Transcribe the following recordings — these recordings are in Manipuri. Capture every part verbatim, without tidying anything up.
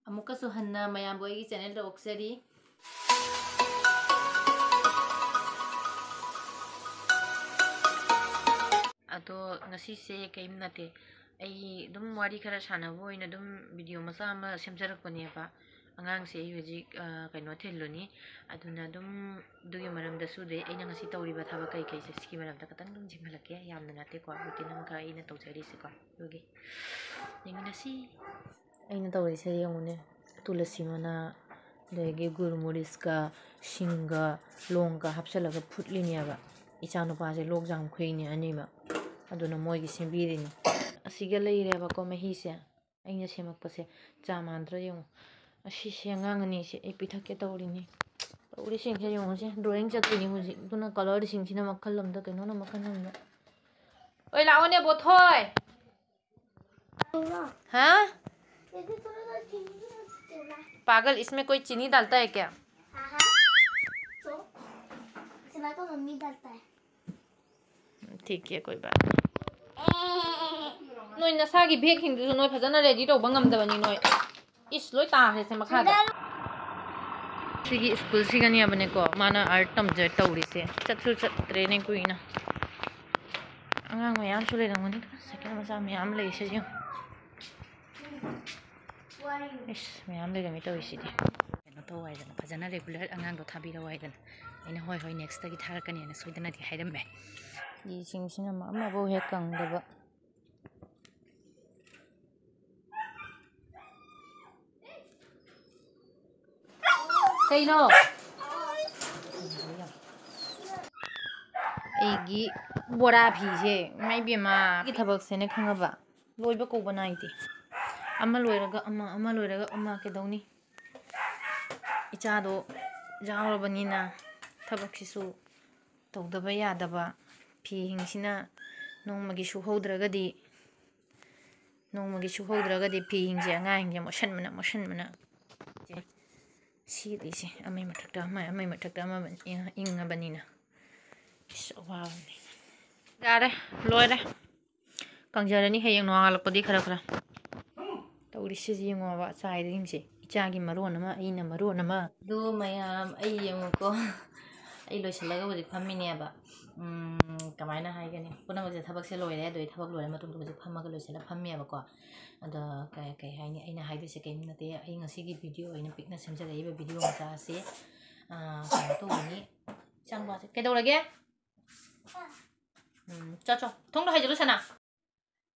ꯑꯃꯨꯛꯀꯁꯨ ꯍꯟꯅ ꯃꯌꯥꯝꯕꯨ ꯑꯩꯒꯤ ꯆꯦꯅꯦꯜꯗ ꯑꯣꯛꯆꯔꯤ꯫ ꯑꯗꯣ ꯉꯁꯤꯁꯦ ꯀꯔꯤꯝ ꯅꯠꯇꯦ, ꯑꯩ ꯑꯗꯨꯝ ꯋꯥꯔꯤ ꯈꯔ ꯁꯥꯟꯅꯕ ꯑꯣꯏꯅ ꯑꯗꯨꯝ ꯚꯤꯗꯤꯑꯣ ꯃꯆꯥ ꯑꯃ ꯁꯦꯝꯖꯔꯛꯄꯅꯦꯕ꯫ ꯑꯉꯥꯡꯁꯦ ꯑꯩ ꯍꯧꯖꯤꯛ, ꯑ, ꯀꯩꯅꯣ ꯊꯤꯜꯂꯨꯅꯤ, ꯑꯗꯨꯅ ꯑꯗꯨꯝ ꯑꯗꯨꯒꯤ ꯃꯔꯝꯗꯁꯨ, ꯑꯗꯩ ꯑꯩꯅ ꯉꯁꯤ ꯇꯧꯔꯤꯕ ꯊꯕꯛ ꯀꯩꯀꯩꯁꯦ, ꯁꯤꯒꯤ ꯃꯔꯝꯗ ꯈꯇꯪ ꯑꯗꯨꯝ ꯌꯦꯡꯍꯜꯂꯛꯀꯦ꯫ ꯌꯥꯝꯅ ꯅꯠꯇꯦꯀꯣ, ꯔꯨꯇꯤꯟ ꯑꯃꯈꯛ ꯑꯩꯅ ꯇꯧꯖꯔꯤꯁꯦꯀꯣ, ꯑꯗꯨꯒꯤ ꯌꯦꯡꯃꯤꯟꯅꯁꯤ꯫ ꯑꯩꯅ ꯇꯧꯔꯤꯁꯦ ꯌꯦꯡꯉꯨꯅꯦ, ꯇꯨꯂꯁꯤ ꯃꯅꯥ, ꯑꯗꯒꯤ ꯒꯨꯔꯃꯨꯔꯤꯁꯀ ꯁꯤꯡꯒ ꯂꯣꯡꯒ ꯍꯥꯞꯆꯤꯜꯂꯒ ꯐꯨꯠꯂꯤꯅꯦꯕ꯫ ꯏꯆꯥꯅꯨꯄꯥꯁꯦ ꯂꯣꯛ ꯌꯥꯝ ꯈꯨꯏꯅꯦ ꯑꯅꯤꯃꯛ, ꯑꯗꯨꯅ ꯃꯣꯏꯒꯤ ꯁꯦꯝꯕꯤꯔꯤꯅꯤ꯫ ꯑꯁꯤꯒ ꯂꯩꯔꯦꯕꯀꯣ ꯃꯍꯤꯁꯦ, ꯑꯩꯅ ꯁꯦꯝꯃꯛꯄꯁꯦ꯫ ꯆꯥ ꯃꯥꯟꯗ꯭ꯔꯥ ꯌꯦꯡꯉꯨ꯫ ꯑꯁꯤꯁꯦ ꯑꯉꯥꯡ ꯑꯅꯤꯁꯦ ꯑꯩ ꯄꯤꯊꯛꯀꯦ ꯇꯧꯔꯤꯅꯤ꯫ ꯇꯧꯔꯤꯁꯤꯡꯁꯦ ꯌꯦꯡꯉꯨꯁꯦ, ꯗ꯭ꯔꯣꯌꯤꯡ ꯆꯠꯇꯣꯏꯅꯤ ꯍꯧꯖꯤꯛ, ꯑꯗꯨꯅ ꯀꯂꯔꯁꯤꯡꯁꯤꯅ ꯃꯈꯜ ꯑꯃꯗ, ꯀꯩꯅꯣꯅ ꯃꯈꯜ ꯑꯃꯗ꯫ ꯑꯣꯏ, ꯂꯥꯛꯑꯣꯅꯦ ꯕꯣꯊꯣꯏ꯫ ꯍꯥ? पागल, इसमें कोई चीनी डालता है क्या? हाँ, हाँ। तो इसमें तो मम्मी डालता है। ठीक है, कोई बात नहीं। ꯅꯣꯏ ꯅꯁꯥꯒꯤ ꯕꯦꯒꯁꯤꯡꯗꯨꯁꯨ ꯅꯣꯏ ꯐꯖꯅ ꯔꯦꯗꯤ ꯇꯧꯕ ꯉꯝꯗꯕꯅꯤ ꯅꯣꯏ꯫ ꯏꯁ, ꯂꯣꯏ ꯇꯥꯈ꯭ꯔꯦꯁꯦ ꯃꯈꯥꯗ꯫ ꯁꯤꯒꯤ ꯁ꯭ꯀꯨꯜꯁꯤꯒꯅꯦꯕꯅꯦꯀꯣ, ꯃꯥꯅ ꯑꯥꯔꯠ ꯇꯝꯖ ꯇꯧꯔꯤꯁꯦ꯫ ꯆꯠꯁꯨ ꯆꯠꯇ꯭ꯔꯦꯅꯦ ꯀꯨꯏꯅ꯫ ꯑꯉꯥꯡ ꯃꯌꯥꯝꯁꯨ ꯂꯩꯔꯝꯒꯅꯤ꯫ ꯁꯥꯏꯀꯜ ꯃꯆꯥ ꯃꯌꯥꯝ ꯂꯩꯁꯦ ꯌꯦꯡꯉꯨ꯫ ꯏꯁ, ꯃꯌꯥꯝ ꯂꯩꯔꯝꯃꯤ ꯇꯧꯔꯤꯁꯤꯗꯤ꯫ ꯀꯩꯅꯣ ꯇꯧ ꯍꯥꯏꯗꯅ, ꯐꯖꯅ ꯔꯦꯒꯨꯂꯔ ꯑꯉꯥꯡꯗꯣ ꯊꯥꯕꯤꯔꯛꯑꯣ ꯍꯥꯏꯗꯅ ꯑꯩꯅ "ꯍꯣꯏ, ꯍꯣꯏ, ꯅꯦꯛꯁꯇꯒꯤ ꯊꯥꯔꯛꯀꯅꯤ" ꯍꯥꯏꯅ ꯁꯣꯏꯗꯅꯗꯤ ꯍꯥꯏꯔꯝꯃꯦ꯫ ꯐꯤꯁꯤꯡꯁꯤꯅ ꯑꯃ-, ꯑꯃꯐꯥꯎ ꯍꯦꯛ ꯀꯪꯗꯕ꯫ ꯀꯩꯅꯣ? ꯑꯩꯒꯤ ꯕꯣꯔꯥ ꯐꯤꯁꯦ, ꯏꯃꯥ ꯏꯕꯦꯝꯃ, ꯑꯩꯒꯤ ꯊꯕꯛꯁꯦꯅ ꯈꯪꯉꯕ? ꯂꯣꯏꯕ ꯀꯧꯕ ꯅꯥꯏꯗꯦ꯫ ꯑꯃ ꯂꯣꯏꯔꯒ ꯑꯃ, ꯑꯃ ꯂꯣꯏꯔꯒ ꯑꯃ, ꯀꯩꯗꯧꯅꯤ? ꯏꯆꯥꯗꯣ ꯌꯥꯎꯔꯕꯅꯤꯅ ꯊꯕꯛꯁꯤꯁꯨ ꯇꯧꯗꯕ ꯌꯥꯗꯕ꯫ ꯐꯤꯁꯤꯡꯁꯤꯅ ꯅꯣꯡꯃꯒꯤ ꯁꯨꯍꯧꯗ꯭ꯔꯒꯗꯤ, ꯅꯣꯡꯃꯒꯤ ꯁꯨꯍꯧꯗ꯭ꯔꯒꯗꯤ ꯐꯤꯁꯤꯡꯁꯦ ꯑꯉꯥꯡꯁꯤꯡꯁꯦ ꯃꯣꯠꯁꯟꯕꯅ, ꯃꯣꯠꯁꯟꯕꯅ꯫ ꯁꯦꯠꯂꯤꯁꯦ ꯑꯃꯒꯤ ꯃꯊꯛꯇ ꯑꯃ, ꯑꯃꯒꯤ ꯃꯊꯛꯇ ꯑꯃ ꯏꯪꯉꯕꯅꯤꯅ꯫ ꯏꯁ, ꯑꯋꯥꯕꯅꯤ꯫ ꯌꯥꯔꯦ, ꯂꯣꯏꯔꯦ꯫ ꯀꯪꯖꯔꯅꯤ ꯍꯌꯦꯡ ꯅꯣꯡꯉꯥꯜꯂꯛꯄꯗꯤ ꯈꯔ ꯈꯔ꯫ ꯇꯧꯔꯤꯁꯤ ꯌꯦꯡꯉꯣꯕ, ꯆꯥꯏꯔꯤꯁꯤꯡꯁꯦ꯫ ꯏꯆꯥꯒꯤ ꯃꯔꯣꯟ ꯑꯃ, ꯑꯩꯅ ꯃꯔꯣꯟ ꯑꯃ꯫ ꯑꯗꯨ ꯃꯌꯥꯝ, ꯑꯩ ꯌꯦꯡꯉꯨꯀꯣ꯫ ꯑꯩ ꯂꯣꯏꯁꯤꯜꯂꯒ ꯍꯧꯖꯤꯛ ꯐꯝꯃꯤꯅꯦꯕ꯫ ꯎꯝ, ꯀꯃꯥꯏꯅ ꯍꯥꯏꯒꯅꯤ? ꯄꯨꯝꯅꯃꯛꯁꯦ ꯊꯕꯛꯁꯦ ꯂꯣꯏꯔꯦ, ꯑꯗꯨ ꯑꯩ ꯊꯕꯛ ꯂꯣꯏꯔ ꯃꯇꯨꯡꯗ ꯍꯧꯖꯤꯛ ꯐꯝꯃꯒ ꯂꯣꯏꯁꯤꯜꯂ ꯐꯝꯃꯦꯕꯀꯣ꯫ ꯑꯗꯣ ꯀꯩ, ꯀꯩ ꯍꯥꯏꯅꯤ? ꯑꯩꯅ ꯍꯥꯏꯗꯣꯏꯁꯦ ꯀꯔꯤꯝ ꯅꯠꯇꯦ꯫ ꯑꯩ ꯉꯁꯤꯒꯤ ꯚꯤꯗꯤꯑꯣ ꯑꯣꯏꯅ ꯄꯤꯛꯅ ꯁꯦꯝꯖꯔꯛꯏꯕ ꯚꯤꯗꯤꯑꯣ ꯃꯆꯥ ꯑꯁꯤ, ꯑꯥ, ꯀꯩꯅꯣ ꯇꯧꯕꯅꯤ꯫ ꯏꯆꯥꯅꯨꯄꯥꯁꯦ ꯀꯩꯗꯧꯔꯒꯦ? ꯎꯝ, ꯆꯣ, ꯆꯣ꯫ ꯊꯣꯡꯗꯣ ꯍꯥꯏꯖꯤꯜꯂꯨ, ꯁꯅꯥ꯫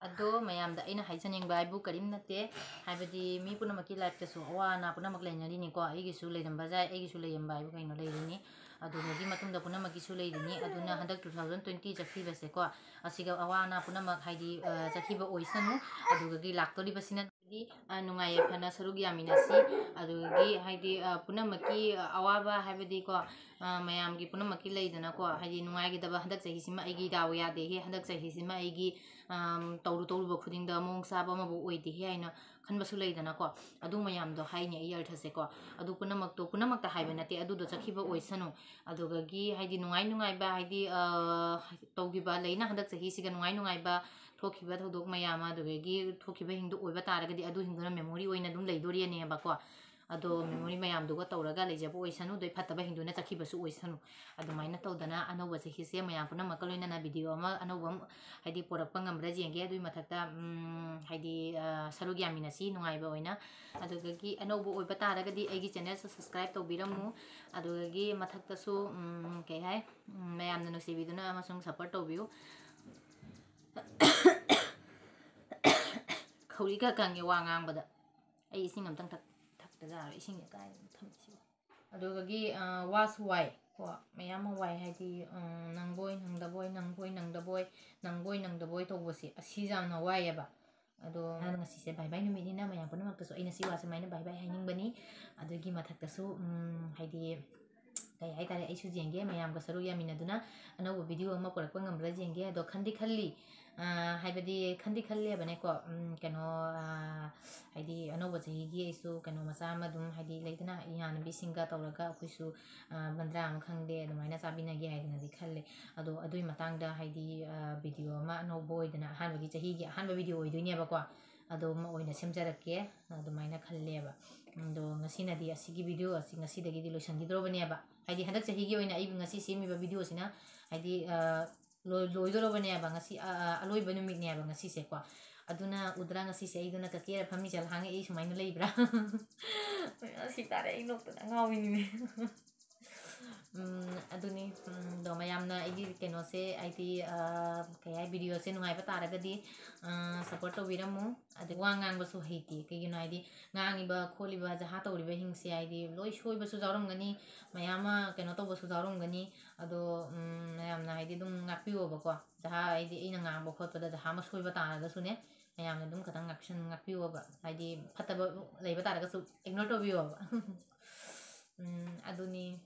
ꯑꯗꯣ ꯃꯌꯥꯝꯗ ꯑꯩꯅ ꯍꯥꯏꯖꯅꯤꯡꯕ ꯍꯥꯏꯕꯨ ꯀꯔꯤꯝ ꯅꯠꯇꯦ꯫ ꯍꯥꯏꯕꯗꯤ ꯃꯤ ꯄꯨꯝꯅꯃꯛꯀꯤ ꯂꯥꯏꯐꯇꯁꯨ ꯑꯋꯥ ꯑꯅꯥ ꯄꯨꯝꯅꯃꯛ ꯂꯩꯅꯔꯤꯅꯤꯀꯣ꯫ ꯑꯩꯒꯤꯁꯨ ꯂꯩꯔꯝꯕ ꯌꯥꯏ, ꯑꯩꯒꯤꯁꯨ ꯂꯩꯔꯝꯕ ꯍꯥꯏꯕꯨ ꯀꯩꯅꯣ ꯂꯩꯔꯤꯅꯤ꯫ ꯑꯗꯨꯗꯒꯤ ꯃꯇꯨꯡꯗ ꯄꯨꯝꯅꯃꯛꯀꯤꯁꯨ ꯂꯩꯔꯤꯅꯤ꯫ ꯑꯗꯨꯅ ꯍꯟꯗꯛ two thousand twenty ꯆꯠꯈꯤꯕꯁꯦꯀꯣ, ꯑꯁꯤꯒ ꯑꯋꯥ ꯑꯅꯥ ꯄꯨꯝꯅꯃꯛ ꯍꯥꯏꯗꯤ, ꯑ, ꯆꯠꯈꯤꯕ ꯑꯣꯏꯁꯅꯨ꯫ ꯑꯗꯨꯗꯒꯤ ꯂꯥꯛꯇꯧꯔꯤꯕꯁꯤꯅ ꯍꯥꯏꯗꯤ, ꯑ, ꯅꯨꯡꯉꯥꯏ ꯌꯥꯏꯐꯅ ꯁꯔꯨꯛ ꯌꯥꯃꯤꯟꯅꯁꯤ꯫ ꯑꯗꯨꯗꯒꯤ ꯍꯥꯏꯗꯤ, ꯑ, ꯄꯨꯝꯅꯃꯛꯀꯤ, ꯑ, ꯑꯋꯥꯕ ꯍꯥꯏꯕꯗꯤꯀꯣ, ꯑ, ꯃꯌꯥꯝꯒꯤ ꯄꯨꯝꯅꯃꯛꯀꯤ ꯂꯩꯗꯅꯀꯣ, ꯍꯥꯏꯗꯤ ꯅꯨꯡꯉꯥꯏꯒꯗꯕ, "ꯍꯟꯗꯛ ꯆꯍꯤꯁꯤꯃ ꯑꯩꯒꯤ ꯗꯥꯎ ꯌꯥꯗꯦꯍꯦ, ꯍꯟꯗꯛ ꯆꯍꯤꯁꯤꯃ ꯑꯩꯒꯤ, ꯑꯝ, ꯇꯧꯔꯨ ꯇꯧꯔꯨꯕ ꯈꯨꯗꯤꯡꯗ ꯃꯑꯣꯡ ꯆꯥꯕ ꯑꯃꯕꯨ ꯑꯣꯏꯗꯦꯍꯦ" ꯍꯥꯏꯅ ꯈꯟꯕꯁꯨ ꯂꯩꯗꯅꯀꯣ꯫ ꯑꯗꯨ ꯃꯌꯥꯝꯗꯣ ꯍꯥꯏꯅꯤ ꯑꯩ ꯑꯔꯊꯁꯦꯀꯣ꯫ ꯑꯗꯨ ꯄꯨꯝꯅꯃꯛꯇꯣ, ꯄꯨꯝꯅꯃꯛꯇ ꯍꯥꯏꯕ ꯅꯠꯇꯦ, ꯑꯗꯨꯗꯣ ꯆꯠꯈꯤꯕ ꯑꯣꯏꯁꯅꯨ꯫ ꯑꯗꯨꯗꯒꯤ ꯍꯥꯏꯗꯤ ꯅꯨꯡꯉꯥꯏ ꯅꯨꯡꯉꯥꯏꯕ ꯍꯥꯏꯗꯤ, ꯑ, ꯇꯧꯈꯤꯕ ꯂꯩꯅ ꯍꯟꯗꯛ ꯆꯍꯤꯁꯤꯒ ꯅꯨꯡꯉꯥꯏ ꯅꯨꯡꯉꯥꯏꯕ ꯊꯣꯛꯈꯤꯕ ꯊꯧꯗꯣꯛ ꯃꯌꯥꯝ ꯑꯃ, ꯑꯗꯨꯗꯒꯤ ꯊꯣꯛꯈꯤꯕ ꯍꯤꯡꯗꯨ ꯑꯣꯏꯕ ꯇꯥꯔꯒꯗꯤ ꯑꯗꯨ ꯍꯤꯡꯗꯨꯅ memory ꯑꯣꯏꯅ ꯑꯗꯨꯝ ꯂꯩꯗꯣꯔꯤꯅꯦꯕꯀꯣ꯫ ꯑꯗꯣ memory ꯃꯌꯥꯝꯗꯨꯒ ꯇꯧꯔꯒ ꯂꯩꯖꯕ ꯑꯣꯏꯁꯅꯨ, ꯑꯗꯩ ꯐꯠꯇꯕ ꯍꯤꯡꯗꯨꯅ ꯆꯠꯈꯤꯕꯁꯨ ꯑꯣꯏꯁꯅꯨ꯫ ꯑꯗꯨꯃꯥꯏꯅ ꯇꯧꯗꯅ ꯑꯅꯧꯕ ꯆꯍꯤꯁꯦ ꯃꯌꯥꯝ ꯄꯨꯝꯅꯃꯛꯀ ꯂꯣꯏꯅꯅ ꯚꯤꯗꯤꯑꯣ ꯑꯃ ꯑꯅꯧꯕ ꯑꯃ ꯍꯥꯏꯗꯤ ꯄꯣꯔꯛꯄ ꯉꯝꯕ꯭ꯔꯥ ꯌꯦꯡꯒꯦ꯫ ꯑꯗꯨꯒꯤ ꯃꯊꯛꯇ, ꯎꯝ, ꯍꯥꯏꯗꯤ, ꯑ, ꯁꯔꯨꯛ ꯌꯥꯃꯤꯟꯅꯁꯤ ꯅꯨꯡꯉꯥꯏꯕ ꯑꯣꯏꯅ꯫ ꯑꯗꯨꯗꯒꯤ ꯑꯅꯧꯕ ꯑꯣꯏꯕ ꯇꯥꯔꯒꯗꯤ ꯑꯩꯒꯤ channelꯁꯨ subscribe ꯇꯧꯕꯤꯔꯝꯃꯨ꯫ ꯑꯗꯨꯗꯒꯤ ꯃꯊꯛꯇꯁꯨ, ꯎꯝ, ꯀꯩ ꯍꯥꯏ, ꯎꯝ, ꯃꯌꯥꯝꯅ ꯅꯨꯡꯁꯤꯕꯤꯗꯨꯅ ꯑꯃꯁꯨꯡ support ꯇꯧꯕꯤꯌꯨ꯫ ꯈꯧꯔꯤꯒ ꯀꯪꯉꯦ ꯋꯥ ꯉꯥꯡꯕꯗ꯫ ꯑꯩ ꯏꯁꯤꯡ ꯑꯝꯇꯪ ꯊꯛ-, ꯊꯛꯇ ꯌꯥꯔꯣꯏ꯫ ꯏꯁꯤꯡꯁꯦ ꯀꯥꯏꯗꯅꯣ ꯊꯝꯃꯤꯁꯤꯕꯣ? ꯑꯗꯨꯗꯒꯤ, ꯑ, ꯋꯥꯁꯨ ꯋꯥꯏ ꯀꯣ, ꯃꯌꯥꯝ ꯑꯃ ꯋꯥꯏ ꯍꯥꯏꯗꯤ, ꯑ, ꯅꯪꯕꯣꯏ ꯅꯪꯗꯕꯣꯏ, ꯅꯪꯕꯣꯏ ꯅꯪꯗꯕꯣꯏ, ꯅꯪꯕꯣꯏ ꯅꯪꯗꯕꯣꯏ ꯇꯧꯕꯁꯦ, ꯑꯁꯤꯁꯦ ꯌꯥꯝꯅ ꯋꯥꯏꯑꯦꯕ꯫ ꯑꯗꯣ ꯉꯁꯤꯁꯦ bye bye ꯅꯨꯃꯤꯠꯅꯤꯅ ꯃꯌꯥꯝ ꯄꯨꯝꯅꯃꯛꯇꯁꯨ ꯑꯩꯅ ꯁꯤ ꯋꯥꯁꯦ ꯁꯨꯃꯥꯏꯅ bye bye ꯍꯥꯏꯅꯤꯡꯕꯅꯤ꯫ ꯑꯗꯨꯒꯤ ꯃꯊꯛꯇꯁꯨ, ꯎꯝ, ꯍꯥꯏꯗꯤ ꯀꯩ ꯍꯥꯏꯇꯥꯔꯦ, ꯑꯩꯁꯨ ꯌꯦꯡꯒꯦ, ꯃꯌꯥꯝꯒ ꯁꯔꯨꯛ ꯌꯥꯃꯤꯟꯅꯗꯨꯅ ꯑꯅꯧꯕ ꯚꯤꯗꯤꯑꯣ ꯑꯃ ꯄꯨꯔꯛꯄ ꯉꯝꯕ꯭ꯔꯥ ꯌꯦꯡꯒꯦ꯫ ꯑꯗꯣ ꯈꯟꯗꯤ ꯈꯜꯂꯤ, ꯑ, ꯍꯥꯏꯕꯗꯤ ꯈꯟꯗꯤ ꯈꯜꯂꯦꯕꯅꯦꯀꯣ, ꯎꯝ, ꯀꯩꯅꯣ, ꯑ, ꯍꯥꯏꯗꯤ ꯑꯅꯧꯕ ꯆꯍꯤꯒꯤ ꯑꯩꯁꯨ ꯀꯩꯅꯣ ꯃꯆꯥ ꯑꯃ ꯑꯗꯨꯝ, ꯍꯥꯏꯗꯤ ꯂꯩꯗꯅ, ꯏꯃꯥꯟꯅꯕꯤꯁꯤꯡꯒ ꯇꯧꯔꯒ ꯑꯩꯈꯣꯏꯁꯨ, ꯑ, ꯕꯟꯗ꯭ꯔꯥ ꯑꯃ ꯈꯪꯗꯦ, ꯑꯗꯨꯃꯥꯏꯅ ꯆꯥꯃꯤꯟꯅꯒꯦ ꯍꯥꯏꯗꯅꯗꯤ ꯈꯜꯂꯦ꯫ ꯑꯗꯣ ꯑꯗꯨꯒꯤ ꯃꯇꯥꯡꯗ ꯍꯥꯏꯗꯤ, ꯑ, ꯚꯤꯗꯤꯑꯣ ꯑꯃ ꯑꯅꯧꯕ ꯑꯣꯏꯗꯅ, ꯑꯍꯥꯟꯕꯒꯤ ꯆꯍꯤꯒꯤ ꯑꯍꯥꯟꯕ ꯚꯤꯗꯤꯑꯣ ꯑꯣꯏꯗꯣꯏꯅꯦꯕꯀꯣ꯫ ꯑꯗꯨꯝ ꯑꯣꯏꯅ ꯁꯦꯝꯖꯔꯛꯀꯦ ꯑꯗꯨꯃꯥꯏꯅ ꯈꯜꯂꯦꯕ꯫ ꯑꯗꯣ ꯉꯁꯤꯅꯗꯤ ꯑꯁꯤꯒꯤ video ꯑꯁꯤ ꯉꯁꯤꯗꯒꯤꯗꯤ ꯂꯣꯏꯁꯤꯟꯈꯤꯗ꯭ꯔꯣꯕꯅꯦꯕ꯫ ꯍꯥꯏꯗꯤ ꯍꯟꯗꯛ ꯆꯍꯤꯒꯤ ꯑꯣꯏꯅ ꯑꯩ ꯉꯁꯤ ꯁꯦꯝꯃꯤꯕ video ꯁꯤꯅ ꯍꯥꯏꯗꯤ, ꯑ, ꯂꯣꯏ-, ꯂꯣꯏꯗꯣꯔꯕꯅꯦꯕ꯫ ꯉꯁꯤ, ꯑ, ꯑ, ꯑꯂꯣꯏꯕ ꯅꯨꯃꯤꯠꯅꯦꯕ ꯉꯁꯤꯁꯦꯀꯣ꯫ ꯑꯗꯨꯅ ꯎꯗ꯭ꯔꯥ ꯉꯁꯤꯁꯦ ꯑꯩꯗꯨꯅ ꯀꯀꯦꯔ ꯐꯝꯃꯤꯁꯦ ꯂꯍꯥꯡꯉꯦ ꯑꯩ ꯁꯨꯃꯥꯏꯅ ꯂꯩꯕ꯭ꯔꯥ? ꯁꯤ ꯇꯥꯔꯦ ꯑꯩ ꯅꯣꯛꯇꯅ ꯉꯥꯎꯔꯤꯅꯤꯅꯦ꯫ ꯎꯝ, ꯑꯗꯨꯅꯤ꯫ ꯎꯝ, ꯑꯗꯣ ꯃꯌꯥꯝꯅ ꯑꯩꯒꯤ ꯀꯩꯅꯣꯁꯦ ꯍꯥꯏꯗꯤ, ꯑ, ꯀꯩ ꯍꯥꯏ, video ꯁꯦ ꯅꯨꯡꯉꯥꯏꯕ ꯇꯥꯔꯒꯗꯤ, ꯑ, support ꯇꯧꯕꯤꯔꯝꯃꯨ꯫ ꯑꯗꯩ ꯋꯥ ꯉꯥꯡꯕꯁꯨ ꯍꯩꯇꯦ꯫ ꯀꯩꯒꯤꯅꯣ ꯍꯥꯏꯗꯤ ꯉꯥꯡꯉꯤꯕ ꯈꯣꯠꯂꯤꯕ ꯖꯍꯥ ꯇꯧꯔꯤꯕꯁꯤꯡꯁꯦ ꯍꯥꯏꯗꯤ ꯂꯣꯏ ꯁꯣꯏꯕꯁꯨ ꯌꯥꯎꯔꯝꯒꯅꯤ, ꯃꯌꯥꯝ ꯑꯃ ꯀꯩꯅꯣ ꯇꯧꯕꯁꯨ ꯌꯥꯎꯔꯝꯒꯅꯤ꯫ ꯑꯗꯣ, ꯎꯝ, ꯃꯌꯥꯝꯅ ꯍꯥꯏꯗꯤ ꯑꯗꯨꯝ ꯉꯥꯛꯄꯤꯌꯣꯕꯀꯣ꯫ ꯖꯍꯥ ꯍꯥꯏꯗꯤ ꯑꯩꯅ ꯉꯥꯡꯕ ꯈꯣꯠꯄꯗ ꯖꯍꯥ ꯑꯃ ꯁꯣꯏꯕ ꯇꯥꯔꯒꯁꯨꯅꯦ, ꯃꯌꯥꯝꯅ ꯑꯗꯨꯝ ꯈꯤꯇꯪ ꯉꯥꯛꯁꯟ-, ꯉꯥꯛꯄꯤꯌꯣꯕ꯫ ꯍꯥꯏꯗꯤ ꯐꯠꯇꯕ ꯂꯩꯕ ꯇꯥꯔꯒꯁꯨ ignore ꯇꯧꯕꯤꯌꯣꯕ꯫ ꯎꯝ, ꯑꯗꯨꯅꯤ꯫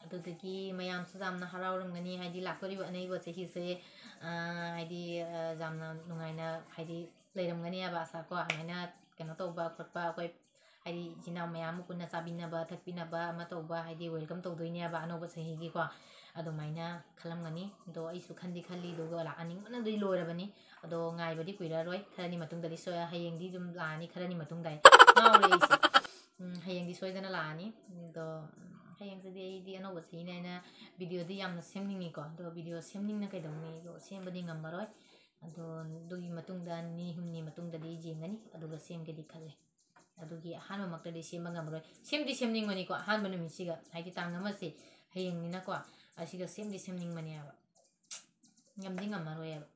ꯑꯗꯨꯗꯒꯤ ꯃꯌꯥꯝꯁꯨ ꯌꯥꯝꯅ ꯍꯔꯥꯎꯔꯝꯒꯅꯤ, ꯍꯥꯏꯗꯤ ꯂꯥꯛꯇꯣꯔꯤꯕ ꯑꯅꯧꯕ ꯆꯍꯤꯁꯦ, ꯑ, ꯍꯥꯏꯗꯤ, ꯑ, ꯌꯥꯝꯅ ꯅꯨꯡꯉꯥꯏꯅ ꯍꯥꯏꯗꯤ ꯂꯩꯔꯝꯒꯅꯦꯕ ꯑꯁꯥ ꯀꯣ꯫ ꯑꯗꯨꯃꯥꯏꯅ ꯀꯩꯅꯣ ꯇꯧꯕ ꯈꯣꯠꯄ ꯑꯩꯈꯣꯏ ꯍꯥꯏꯗꯤ ꯏꯆꯤꯟ ꯏꯅꯥꯎ ꯃꯌꯥꯝ ꯑꯃ ꯄꯨꯟꯅ ꯆꯥꯃꯤꯟꯅꯕ ꯊꯛꯃꯤꯟꯅꯕ ꯑꯃ ꯇꯧꯕ, ꯍꯥꯏꯗꯤ welcome ꯇꯧꯗꯣꯏꯅꯦꯕ ꯑꯅꯧꯕ ꯆꯍꯤꯒꯤꯀꯣ꯫ ꯑꯗꯨꯃꯥꯏꯅ ꯈꯜꯂꯝꯒꯅꯤ꯫ ꯑꯗꯣ ꯑꯩꯁꯨ ꯈꯟꯗꯤ ꯈꯜꯂꯤ, ꯑꯗꯨꯒ ꯂꯥꯛꯍꯟꯅꯤꯡꯕꯅꯗꯤ ꯂꯣꯏꯔꯕꯅꯤ꯫ ꯑꯗꯣ ꯉꯥꯏꯕꯗꯤ ꯀꯨꯏꯔꯔꯣꯏ, ꯈꯔꯅꯤ ꯃꯇꯨꯡꯗꯗꯤ ꯁꯣꯏ-, ꯍꯌꯦꯡꯗꯤ ꯑꯗꯨꯝ ꯂꯥꯛꯑꯅꯤ, ꯈꯔꯅꯤ ꯃꯇꯨꯡꯗ꯫ ꯉꯥꯎꯔꯦ ꯑꯩꯁꯦ꯫ ꯎꯝ, ꯍꯌꯦꯡꯗꯤ ꯁꯣꯏꯗꯅ ꯂꯥꯛꯑꯅꯤ꯫ ꯑꯗꯣ, ꯎꯝ, ꯍꯌꯦꯡꯁꯤꯗꯤ ꯑꯩꯗꯤ ꯑꯅꯧꯕ ꯆꯍꯤꯅꯦ ꯍꯥꯏꯅ video ꯗꯤ ꯌꯥꯝꯅ ꯁꯦꯝꯅꯤꯡꯉꯤꯀꯣ꯫ ꯑꯗꯣ video ꯁꯦꯝꯅꯤꯡꯅ ꯀꯩꯗꯧꯅꯤ? ꯑꯗꯣ ꯁꯦꯝꯕꯗꯤ ꯉꯝꯃꯔꯣꯏ꯫ ꯑꯗꯣ ꯑꯗꯨꯒꯤ ꯃꯇꯨꯡꯗ ꯅꯤꯅꯤ ꯍꯨꯝꯅꯤ ꯃꯇꯨꯡꯗꯗꯤ ꯌꯦꯡꯒꯅꯤ, ꯑꯗꯨꯒ ꯁꯦꯝꯒꯦꯗꯤ ꯈꯜꯂꯦ꯫ ꯑꯗꯨꯒꯤ ꯑꯍꯥꯟꯕꯃꯛꯇꯗꯤ ꯁꯦꯝꯕ ꯉꯝꯃꯔꯣꯏ꯫ ꯁꯦꯝꯗꯤ ꯁꯦꯝꯅꯤꯡꯕꯅꯤꯀꯣ, ꯑꯍꯥꯟꯕ ꯅꯨꯃꯤꯠꯁꯤꯒ, ꯍꯥꯏꯗꯤ ꯇꯥꯡ ꯑꯃꯁꯦ ꯍꯌꯦꯡꯅꯤꯅꯀꯣ, ꯑꯁꯤꯒ ꯁꯦꯝꯗꯤ ꯁꯦꯝꯅꯤꯡꯕꯅꯦꯕ꯫ ꯉꯝꯗꯤ ꯉꯝꯃꯔꯣꯏꯕ꯫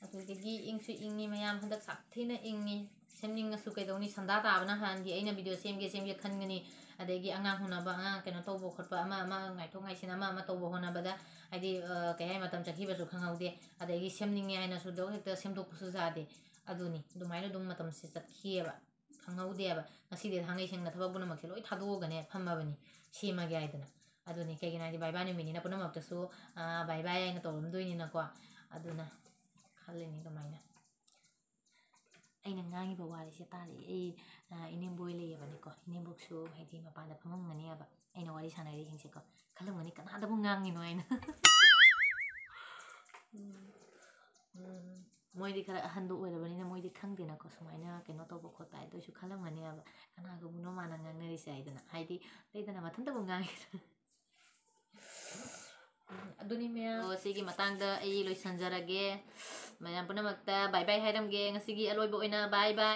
ꯑꯗꯨꯗꯒꯤ ꯏꯪꯁꯨ ꯏꯪꯉꯤ ꯃꯌꯥꯝ, ꯍꯟꯗꯛ ꯁꯥꯊꯤꯅ ꯏꯪꯉꯤ꯫ ꯁꯦꯝꯅꯤꯡꯉꯁꯨ ꯀꯩꯗꯧꯅꯤ, ꯁꯟꯗꯥ ꯇꯥꯕꯅ ꯍꯥꯟꯈꯤ꯫ ꯑꯩꯅ video ꯁꯦꯝꯒꯦ ꯁꯦꯝꯒꯦ ꯈꯟꯒꯅꯤ, ꯑꯗꯒꯤ ꯑꯉꯥꯡ ꯍꯣꯠꯅꯕ, ꯑꯉꯥꯡ ꯀꯩꯅꯣ ꯇꯧꯕ ꯈꯣꯠꯄ, ꯑꯃ ꯑꯃ ꯉꯥꯏꯊꯣꯛ ꯉꯥꯏꯁꯤꯟ ꯑꯃ ꯑꯃ ꯇꯧꯕ ꯍꯣꯠꯅꯕꯗ ꯍꯥꯏꯗꯤ, ꯑ, ꯀꯩ ꯍꯥꯏ, ꯃꯇꯝ ꯆꯠꯈꯤꯕꯁꯨ ꯈꯪꯍꯧꯗꯦ꯫ ꯑꯗꯒꯤ ꯁꯦꯝꯅꯤꯡꯉꯦ ꯍꯥꯏꯅꯁꯨ ꯗꯛ ꯍꯦꯛꯇ ꯁꯦꯝꯗꯣꯛꯄꯁꯨ ꯌꯥꯗꯦ꯫ ꯑꯗꯨꯅꯤ, ꯑꯗꯨꯃꯥꯏꯅ ꯑꯗꯨꯝ ꯃꯇꯝꯁꯦ ꯆꯠꯈꯤꯑꯕ, ꯈꯪꯍꯧꯗꯦꯕ꯫ ꯉꯁꯤꯗꯤ ꯊꯥꯡꯉꯩ ꯁꯦꯡꯅ ꯊꯕꯛ ꯄꯨꯝꯅꯃꯛꯁꯦ ꯂꯣꯏ ꯊꯥꯗꯣꯛꯑꯒꯅꯦ ꯐꯝꯃꯕꯅꯤ, ꯁꯦꯝꯃꯒꯦ ꯍꯥꯏꯗꯅ꯫ ꯑꯗꯨꯅꯤ, ꯀꯩꯒꯤꯅꯣ ꯍꯥꯏꯗꯤ ꯕꯥꯏ ꯕꯥꯏ ꯅꯨꯃꯤꯠꯅꯤꯅ ꯄꯨꯝꯅꯃꯛꯇꯁꯨ, ꯑ, ꯕꯥꯏ ꯕꯥꯏ ꯍꯥꯏꯅ ꯇꯧꯔꯝꯗꯣꯏꯅꯤꯅꯀꯣ꯫ ꯑꯗꯨꯅ ꯈꯜꯂꯤꯅꯤ ꯑꯗꯨꯃꯥꯏꯅ꯫ ꯑꯩꯅ ꯉꯥꯡꯉꯤꯕ ꯋꯥꯔꯤꯁꯦ ꯇꯥꯔꯛꯑꯦ꯫ ꯑꯩ, ꯑ, ꯏꯅꯦꯝꯕꯣꯏ ꯂꯩꯌꯦꯕꯅꯤꯀꯣ, ꯏꯅꯦꯝꯕꯣꯛꯁꯨ ꯍꯥꯏꯗꯤ ꯃꯄꯥꯟꯗ ꯐꯝꯃꯝꯒꯅꯦꯕ꯫ ꯑꯩꯅ ꯋꯥꯔꯤ ꯁꯥꯟꯅꯔꯤꯁꯤꯡꯁꯦꯀꯣ, ꯈꯜꯂꯝꯒꯅꯤ ꯀꯅꯥꯗꯕꯨ ꯉꯥꯡꯉꯤꯅꯣ ꯍꯥꯏꯅ꯫ ꯎꯝ, ꯎꯝ꯫ ꯃꯣꯏꯗꯤ ꯈꯔ ꯑꯍꯟꯗꯣ ꯑꯣꯏꯔꯕꯅꯤꯅ ꯃꯣꯏꯗꯤ ꯈꯪꯗꯦꯅꯀꯣ, ꯁꯨꯃꯥꯏꯅ ꯀꯩꯅꯣ ꯇꯧꯕ ꯈꯣꯠꯄ ꯍꯥꯏꯗꯣ ꯑꯩꯁꯨ ꯈꯜꯂꯝꯒꯅꯦꯕ, ꯀꯅꯥꯒꯕꯨꯅꯣ ꯃꯥꯅ ꯉꯥꯡꯅꯔꯤꯁꯦ ꯍꯥꯏꯗꯅ, ꯍꯥꯏꯗꯤ ꯂꯩꯗꯅ, ꯃꯊꯟꯇꯕꯨ ꯉꯥꯡꯉꯤꯗꯅ꯫ ꯎꯝ, ꯑꯗꯨꯅꯤ ꯃꯌꯥꯝ꯫ ꯑꯣ, ꯁꯤꯒꯤ ꯃꯇꯥꯡꯗ ꯑꯩ ꯂꯣꯏꯁꯟꯖꯔꯒꯦ꯫ ꯃꯌꯥꯝ ꯄꯨꯝꯅꯃꯛꯇ bye bye ꯍꯥꯏꯔꯝꯒꯦ꯫ ꯉꯁꯤꯒꯤ ꯑꯂꯣꯏꯕ ꯑꯣꯏꯅ bye bye꯫